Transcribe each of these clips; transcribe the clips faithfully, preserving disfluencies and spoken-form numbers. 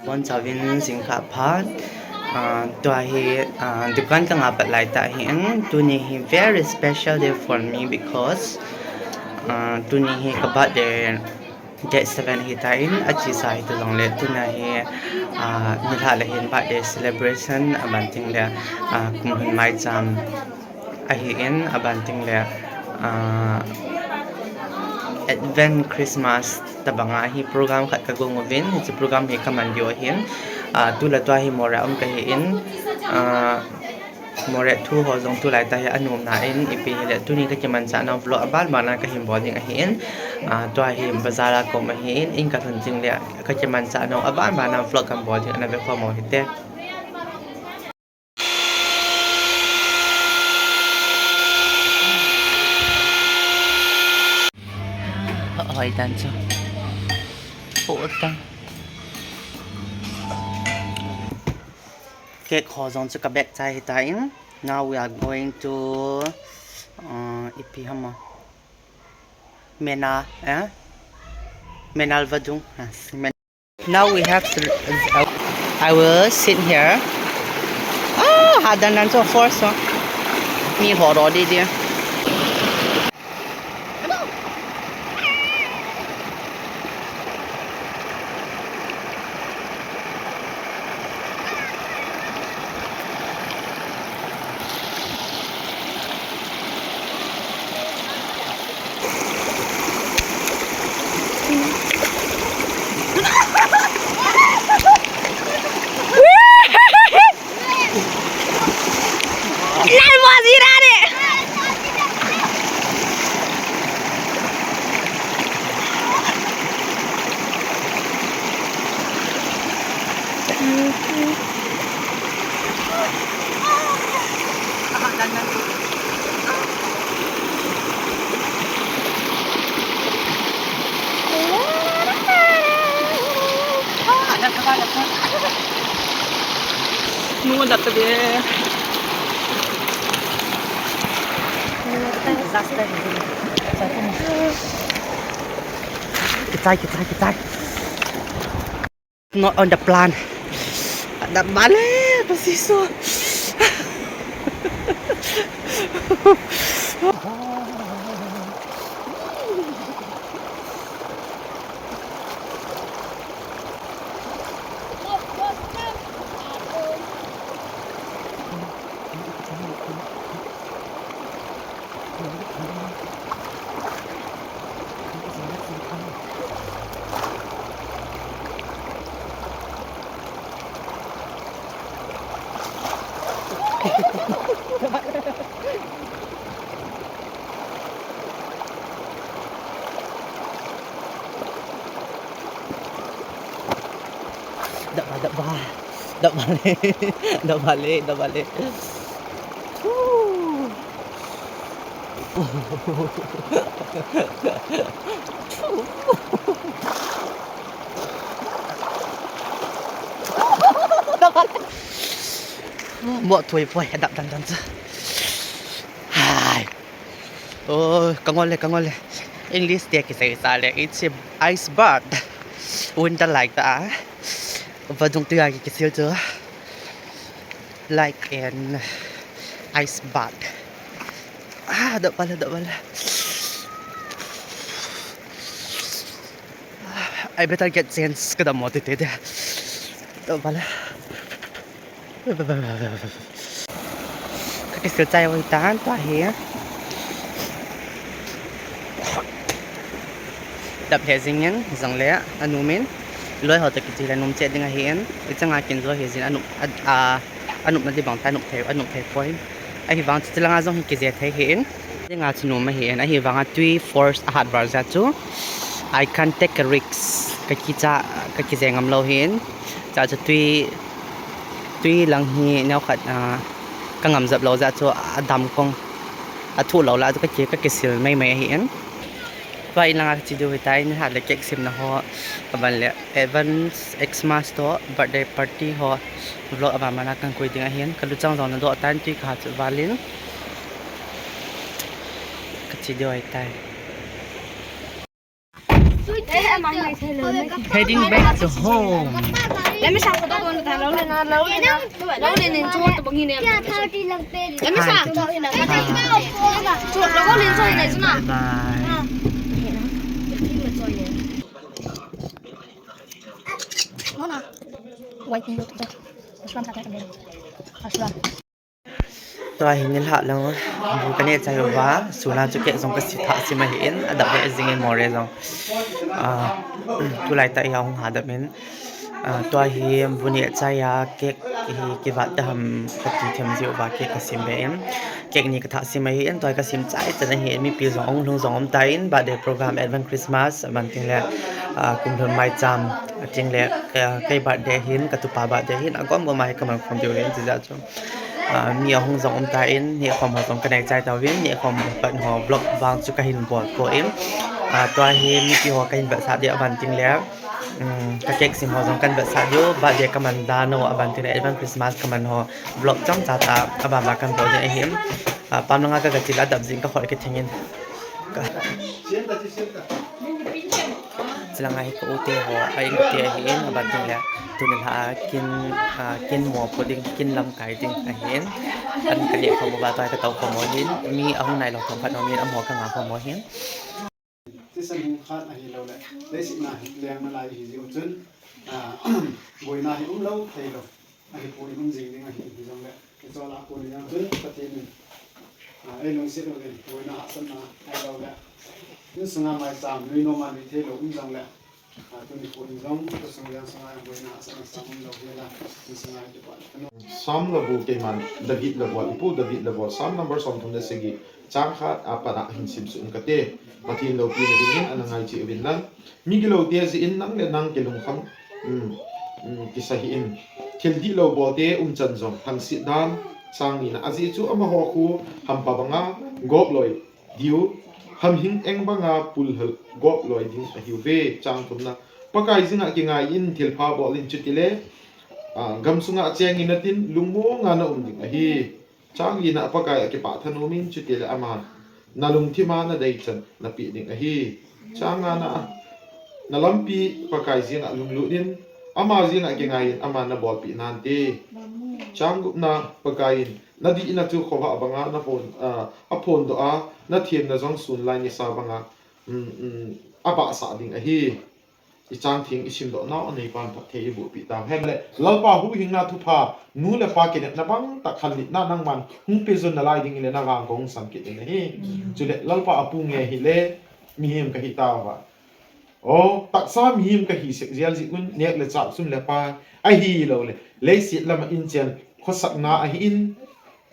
Bonchauvin jingkah phat, ah, tua hi, ah, dukan kanga pat laitah ahin, tuni hi very special day for me because, ah, tuni hi ka birthday date seven ahitan, achesa hita jongle tuna hi, ah, nilhah le hin birthday celebration, abanting le, ah, kum lhun maicham ahin, abanting le, ah, Advent Christmas tobanga hi program khat ka gong uvin, hiche program hi ka man diu ahin, ah, tu le tua hi Moreh a um ka hin, ah, Moreh thu ho jong tulaitah hi anomna in, ipi hile tuni ka kimanchah nau vlog aban bana ka hin bol ding ahin, ah, tua hi bazar a ka um ahin, in ka lhun jing le ka kimanchah nau aban bana vlog kan bol ding, ana vekhom u hite. Hoi dan chu. Potang. Cake ho jong chu ka bake chai ahitan. Now we are going to, uh, ipi ham a. Mena, eh? Menal vadung. Ah, men- Now we have to, uh, I will sit here. Ah, hadan nan so force so. Mi ho ro di di. Kichai, kichai, kichai. Not on the plan. Ada balik, pasiso. Dap ba, dap ba. Dap balik. Dap balik, dap balik. Huh. Mo thui poi, dap dan dan chu. Hai. Oh, ka ngol le, ka ngol le. English te kisei sa le, it's a ice bath. Winter like ta. Vadung tuiya ki kisil chu. Like an ice bath. Ah, dap bale, dap bale. I better get change ka dam mo te te te. Dap bale. Ka kisil chai oi tan tua hi. Dap he jing in, jong le, anum in. Loi ho to kichi le num che ding ahi in. I changa kin jo he jin anum, a, a, anum na di bang ta anum thei, anum thei poi. Ahivang chu chilanga jong hi kije thei hi in. Dinga chu num ahi in. Ahivanga tui force a hat bar ja chu. I can't take a risk. Ka kicha, ka kije ngam lou hi in. Cha chu tui, tui lang hi neo khat, ah, ka ngam jap lou ja chu a dam kong a thu lou la chu ka ki, ka kisil mai mai ahi in. Tua in langa ka chi diu hi ta in hat le cake simna ho, aban le advance Xmas to birthday party ho vlog aban bana kan koi ding ahi in. Ka luchang jong na doh tan tui ka hat chu val in ka chi diu hi ta. Heading back to home. Emi sa ko to ko ta lo le na, lo le na. Lo le nin chu to bang hi ne. Kya thirty lang pe. Emi sa. Chu lo ko le chu ne chu na. Bye. Mona. Wai kin lo to. Aslam sa ta ta. Aslam. Tua hi nilhah lang bu ka neh chai uva, suna chu cake jong ka si thah sim ahin, adap le jing in more jong. Ah, tulai tah hi ahung hadap in. Ah, tua hi bu neh chai a cake hi kivat ta ham ka ti them jiu va cake ka sim ve in. Cake ni ka thah sim ahin, tua hi ka sim chai chan ahin, mipi jong ahung lhung jong um tan, birthday program, advance Christmas, aban ting le, ah, kum lhun maicham, ating le, ah, kei birthday hin, ka tupa birthday hin, agom gom a hi ka man khom diu hin, ti jeh chun. Ah, mi ahung jong um tan, nehkhom ho jong ka nei chai tauvin, nehkhom ho pat ho vlog vang chu ka hin bol poi. Ah, tua hi mipi ho ka hin vetsah diu aban ting le, um, ka cake sim ho jong ka hin vetsah diu, birthday ka man dan ho aban ting le, advance Christmas ka man ho vlog chomcha tah, aban ba ka hin bol diu ahi. Ah, pam langa ka ga chil a dap jing ka khol kithing in. Ka Chilanga hi ka u te ho, a in te ahin, aban ting le, tuni lha a kin, ah, kin mo po ding, kin lamkai ding ahin. An ka neh khom uva tua ka tao khom u hin, mi ahung nai lou khom khat nom in, amaho ka nga khom u hin. Thisan hung khat ahi lou le, leiset na hi leng nalai hi jeh u chun, ah, boina hi um lou thei lou. Ahi poi, um jing ding ahi, hijongle, hiche lah a kon jong chun Pathen in, ah, ei lungset uvin, boina hahsatna, ahilou le, insunga maicham, nui nom a nui thei lou um jongle, ah, tuni kon jong, ka sung jong sunga boina hahsatna sang um lou hel a, insunga kipa le. Sam le bu keiman, David le bu, ipu David le bu, Sam number som thum le sagi, chang khat a pat a hin sim suh in kate, Pathen loupina dingin, ana ngai cheh uvin lang, migilou te jeh in nang le nang kilungkham, um, um, kisa hih in. Thil dihlou bol te umchan jong thangset dan, chang nina. Ajeh chu amaho khu hampa banga gop loi diu, hamhing eng banga pulhal gop loi ding ahiuve. Chang thumna, Pakai jing'a kingai in thilpha bol in chutile, ah, gamsung'a cheng in natin lungmonga na um ding ahi. Chang lina, Pakai a kipah thanom in, chutile aman nalungthima nadeichan napeh ding ahi. Chang ngana, nalampi Pakai jing'a lunglut in, ama jing'a kingai in, aman nabolpeh nante. Chang gupna, Pakai in nadihna chu khovah banga naphon, ah, aphondoh a, nathemna jong sun lai nisa banga, um, um, abahsah ding ahi. I chang theng i simdoh nau a neipan phatthei i bohpeh tau hen le. Lalpa huhhingna thupha, nu le pa kinepna bang tah khanlitna nangman hung peh jon nalai ding hile navang kong sam kit in ahi. Chule Lalpa apu nge hile mihem kahi tauva. O, taksa mihem kahi sek jel jeh un nek le chah sum le pai ahilou le leiset lama inchen khosakna ahin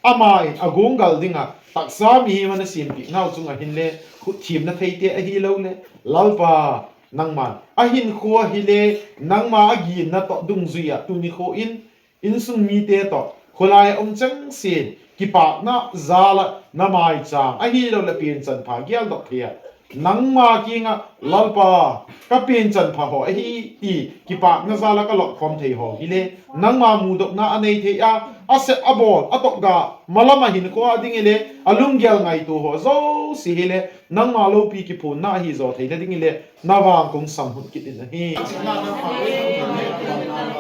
Ama in agonggal dinga, taksa mihem ana sempeh nau chunga hinle, khut themna theite ahilou le, Lalpa, nangman, ahinkho ahile, nangma aginna toh dungjuia, tuni kho in, insung mite toh, kholai a um chengsen, kipakna jala, namaicham, ahilou le, penchan pha geldoh thei a, Nangma kinga, Lalpa, ka penchan pha ho ahi, ti kipakna jala ka lotkhom thei ho hile, nangma mudohna anei thei a, asep abol, atoh ga, malam a hinkho a ding hile, alunggel ngaito ho jouse hile, nangma loupi kiphonna ahi jo theina ding hile, navang kong sam hon kit in ahi. Na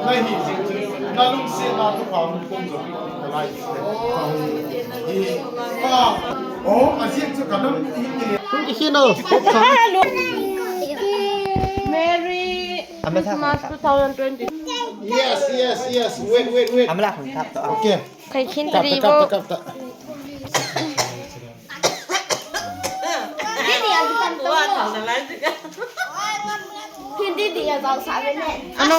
hi jing chu, na lungsetna thupha hung pom jo pi, na lai. Hi, pa. Oh, a jing chu ka nam hi ni. Hung ki hi no. Merry Christmas two thousand twenty. Yes, yes, yes. Wait, wait, wait. Amla hung tap to. Okay. Khai khin tap, tari tap, bo. Tap, tap, tap. Hindi dia jao sa ne. Ano?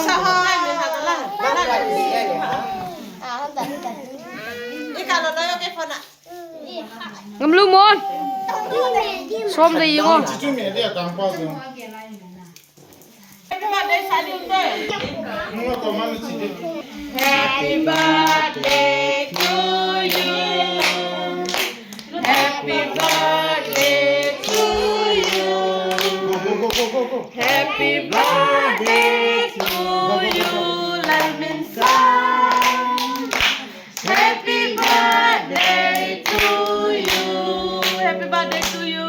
Ngam lu mon. Som de yong. Happy birthday to you. Happy birthday to you. Happy birthday to you, Lalminsan. Happy birthday to you. Happy birthday to you.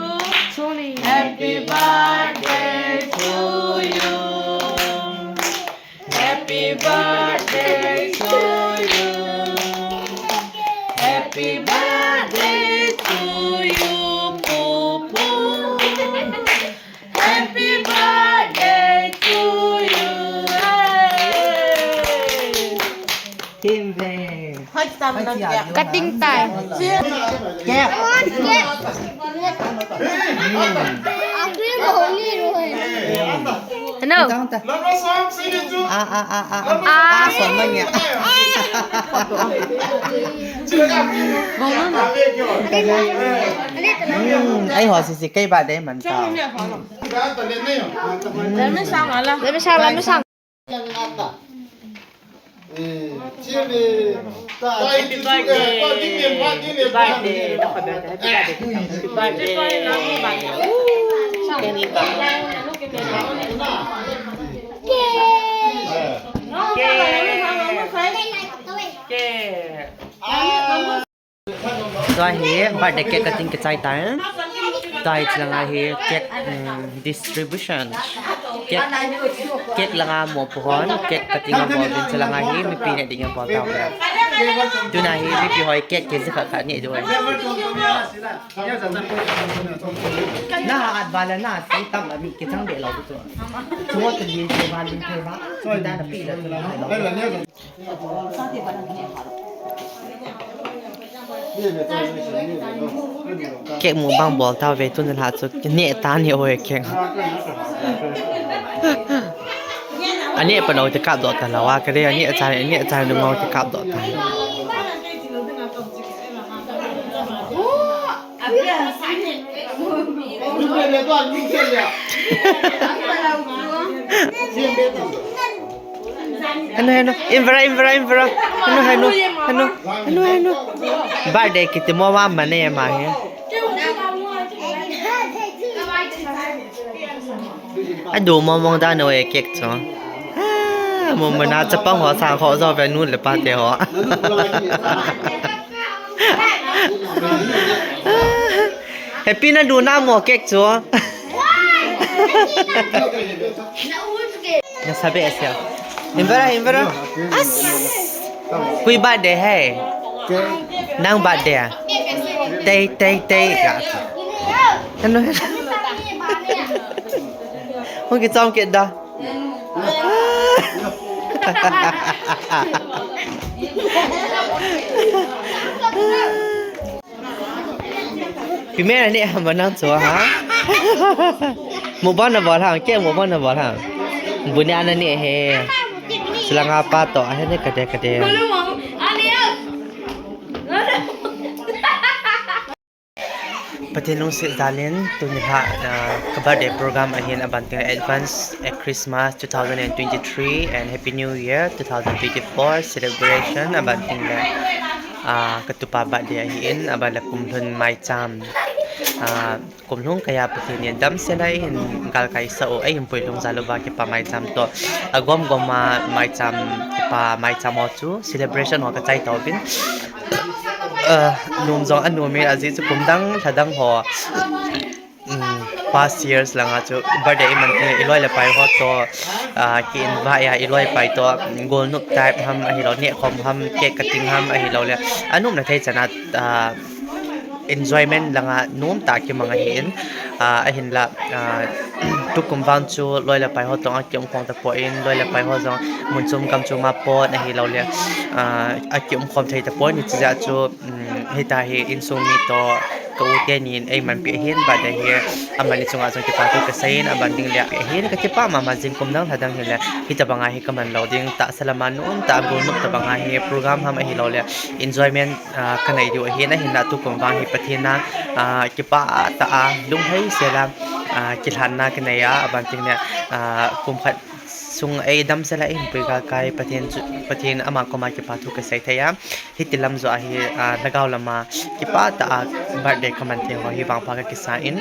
Sorry. Happy birthday to you. Happy Happy birthday to you. Happy birthday to you, Pupu. Happy birthday to you. Hey. Kim Veng. Cutting time. Kep. Hello. Ah, ah, ah, ah, ah. Ah. Ah, so manya. Hmm, ai ho sisi kei ba dei man ta. Lam me sang, lam me sang. Tua hi birthday cake cutting kichai tai. Tua hi chulanga hi cake, um, distribution. Cake, cake langa mopo hon cake cutting abol din, chulanga hi mipi ne ding abol tau. Tuna hi mipi hoi cake kg khat khat ne ding. Na hat bala na si tam ami kichang de lo tu. Chungo tu yin se bala yin thei ba. Choi da na pi la tu na lo. Cake mukbang bol tauve, tuni lha chu neh tani oi cake. Aneh pano te kap doh talou a, kare aneh chan, aneh chan nungau te kap doh ta. Henu, henu. Invera, invera, invera. Henu, henu. Henu, henu, henu. Birthday kiti mo wa mane ma he. Adu mo mong da no e cake chu. Ah, mo mana chapang ho sang ho jo ve nu le pa te ho. Happy na du na mo cake chu. Na sabe asia. Invera, invera. As. Kui birthday hai? Nang birthday a? Tei, tei, tei. Ya. Henu, henu. Hung kichom kit da. Pi me na ne ham ba nang chu ha? Mukbang na bol ham, cake mukbang na bol ham. Bu ne ana ne he. Chulanga pa to, a he ne kade kade. Pathen lungset jal in, tuni lha, ah, ka birthday program ahin, aban teng le advance, eh, Christmas two thousand and twenty-three and Happy New Year two thousand twenty-four celebration, aban teng le, ah, ka tupa birthday ahin, aban le kum lhun maicham, ah, kum lhung kaiya Pathen in damsel a eihin galkai sah u, eihin puilhung jal uva kipa maicham to. Agom gom a maicham, kipa maicham ho chu celebration ho ka chai tauvin. Ah, nom jong anom in, ajeh chu kum dang lha dang ho, um, past years langa chu birthday iman teng le iloi le pai ho to, ah, ki invite a, iloi pai to, um, golnop type ham ahilou, nehkhom ham, cake cutting ham ahilou le, anopna thei chan a, ah, enjoyment langa nomtah kimang ahin, ah, ahinla, ah, tukum vang chu loi le pai ho tong a kium khom tapon, loi le pai ho jong mun chom gam chom a pon ahilou le, ah, akium khom thei tapon, hiche jeh a chu, um, hitia hi insung mi to ka u tenin eimanpi ahin, birthday hi amani chunga jong kipa thu kasei in, aban teng le ahin ka kipa mama jing, kum dang lha dang hile hitabanga hi kaman lou ding, tahsa lama nomtah a golnop tabanga hi program ham ahilou le enjoyment, ah, kanei diu ahin, ahinla tukum vang hi Pathen a, ah, kipah tah a lunghei sel a, ah, kilhanna kanei a, aban teng le, ah, kum khat sung eidamsel a eihin pui galkai Pathen chu, Pathen ama koma kipa thu kasei thei a, hiti lam joh a hi, ah, lhagao lama kipah tah a birthday kaman thei ho hi vangpha kakisa in,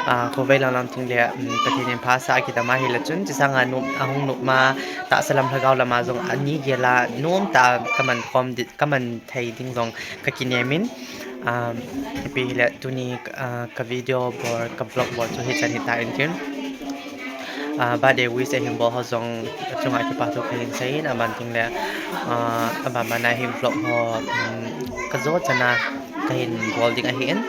ah, khovei lang lang teng le, um, Pathen in phasah a kidam a hile chun, chusanga nom, ahung nop ma, tahsa lam lhagao lama jong ani gel a nomtah a kaman khom di, kaman thei ding jong kakinem in, um, ipi hile tuni, uh, ka video bol, ka vlog bol chu hichan hitan tin. Ah, birthday wish ahin bol ho jong chunga kipa thu kahin seiyin, aban tengle, ah, aban bana hin vlog ho, um, kajo chana kahin bol ding ahin.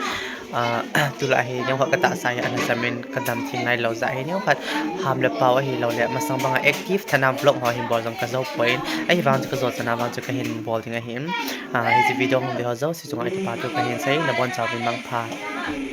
Ah, tulai hi neokhat katahsa hi ana jamin kadam thim nailou jeh ahi, neokhat ham le pao ahilou le masang banga active tah a vlog ho hin bol jong kajo poi. Ahivang chu kajo chana vang chu kahin bol ding ahin. Ah, hiche video hung ve ho jouse chunga kipa thu kahin sei, nabonchauvin mangpha.